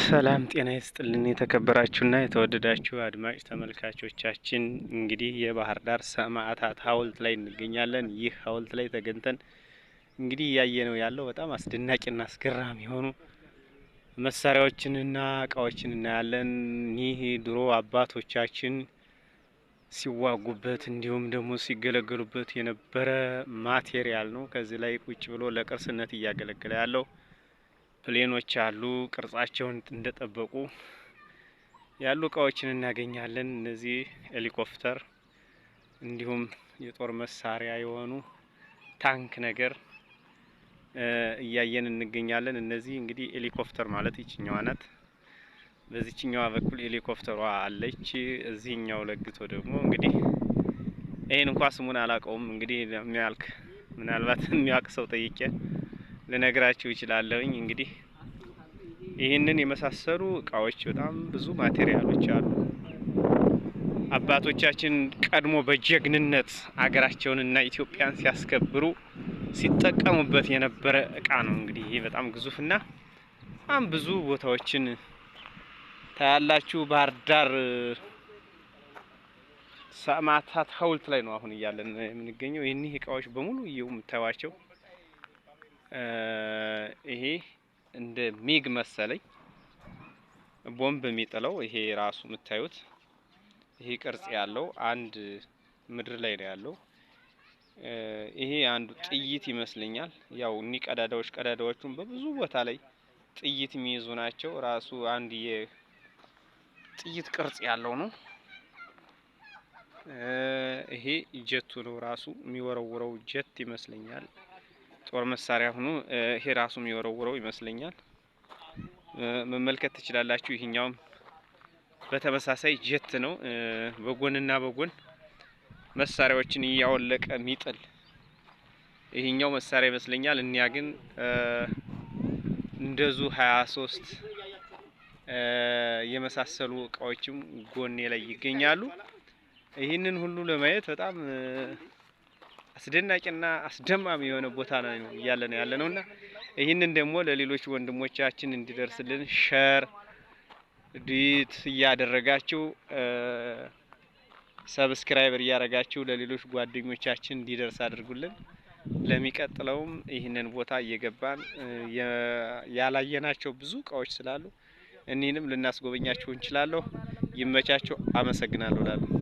ሰላም ጤና ይስጥልን የተከበራችሁና የተወደዳችሁ አድማጭ ተመልካቾቻችን፣ እንግዲህ የባህር ዳር ሰማዕታት ሐውልት ላይ እንገኛለን። ይህ ሐውልት ላይ ተገኝተን እንግዲህ እያየነው ያለው በጣም አስደናቂና አስገራሚ የሆኑ መሳሪያዎችንና እቃዎችን እናያለን። ይህ ድሮ አባቶቻችን ሲዋጉበት እንዲሁም ደግሞ ሲገለገሉበት የነበረ material ነው። ከዚህ ላይ ቁጭ ብሎ ለቅርስነት እያገለገለ ያለው plane ኦች አሉ። ቅርጻቸውን እንደጠበቁ ያሉ እቃዎችን እናገኛለን። እነዚህ ሄሊኮፕተር እንዲሁም የጦር መሳሪያ የሆኑ ታንክ ነገር እያየን እንገኛለን። እነዚህ እንግዲህ ሄሊኮፕተር ማለት ይችኛዋ ናት። በዚህኛዋ በኩል ሄሊኮፕተሯ አለች። እዚህኛው ለግቶ ደግሞ እንግዲህ ይሄን እንኳን ስሙን አላውቀውም። እንግዲህ የሚያልክ ምናልባት የሚያውቅ ሰው ጠይቄ ልነግራችሁ ይችላለሁኝ። እንግዲህ ይህንን የመሳሰሉ እቃዎች በጣም ብዙ material ኦች አሉ። አባቶቻችን ቀድሞ በጀግንነት አገራቸውንና ኢትዮጵያን ሲያስከብሩ ሲጠቀሙበት የነበረ እቃ ነው። እንግዲህ ይሄ በጣም ግዙፍና በጣም ብዙ ቦታዎችን ታያላችሁ። ባህር ዳር ሰማዕታት ሐውልት ላይ ነው አሁን እያለን የምንገኘው። ይህኒህ እቃዎች በሙሉ እየው የምታዩዋቸው ይሄ እንደ ሚግ መሰለኝ ቦምብ የሚጥለው ይሄ ራሱ የምታዩት ይሄ ቅርጽ ያለው አንድ ምድር ላይ ነው ያለው። ይሄ አንዱ ጥይት ይመስለኛል። ያው እኒ ቀዳዳዎች ቀዳዳዎቹን በብዙ ቦታ ላይ ጥይት የሚይዙ ናቸው። ራሱ አንድ የጥይት ቅርጽ ያለው ነው። ይሄ ጀቱ ነው፣ ራሱ የሚወረውረው ጀት ይመስለኛል። ጦር መሳሪያ ሆኖ ይሄ ራሱ የሚወረውረው ይመስለኛል። መመልከት ትችላላችሁ። ይሄኛውም በተመሳሳይ ጀት ነው። በጎንና በጎን መሳሪያዎችን እያወለቀ የሚጥል ይሄኛው መሳሪያ ይመስለኛል። እኒያ ግን እንደዙ 23 የመሳሰሉ እቃዎችም ጎኔ ላይ ይገኛሉ። ይህንን ሁሉ ለማየት በጣም አስደናቂና አስደማሚ የሆነ ቦታ ነው እያለ ነው ያለ ነውና ይህንን ደግሞ ለሌሎች ወንድሞቻችን እንዲደርስልን share duet እያደረጋችሁ፣ subscriber እያደረጋችሁ ለሌሎች ጓደኞቻችን እንዲደርስ አድርጉልን። ለሚቀጥለውም ይህንን ቦታ እየገባን ያላየናቸው ብዙ እቃዎች ስላሉ እኒህንም ልናስጎበኛችሁ እንችላለሁ። ይመቻችሁ። አመሰግናለሁ ላለሁ።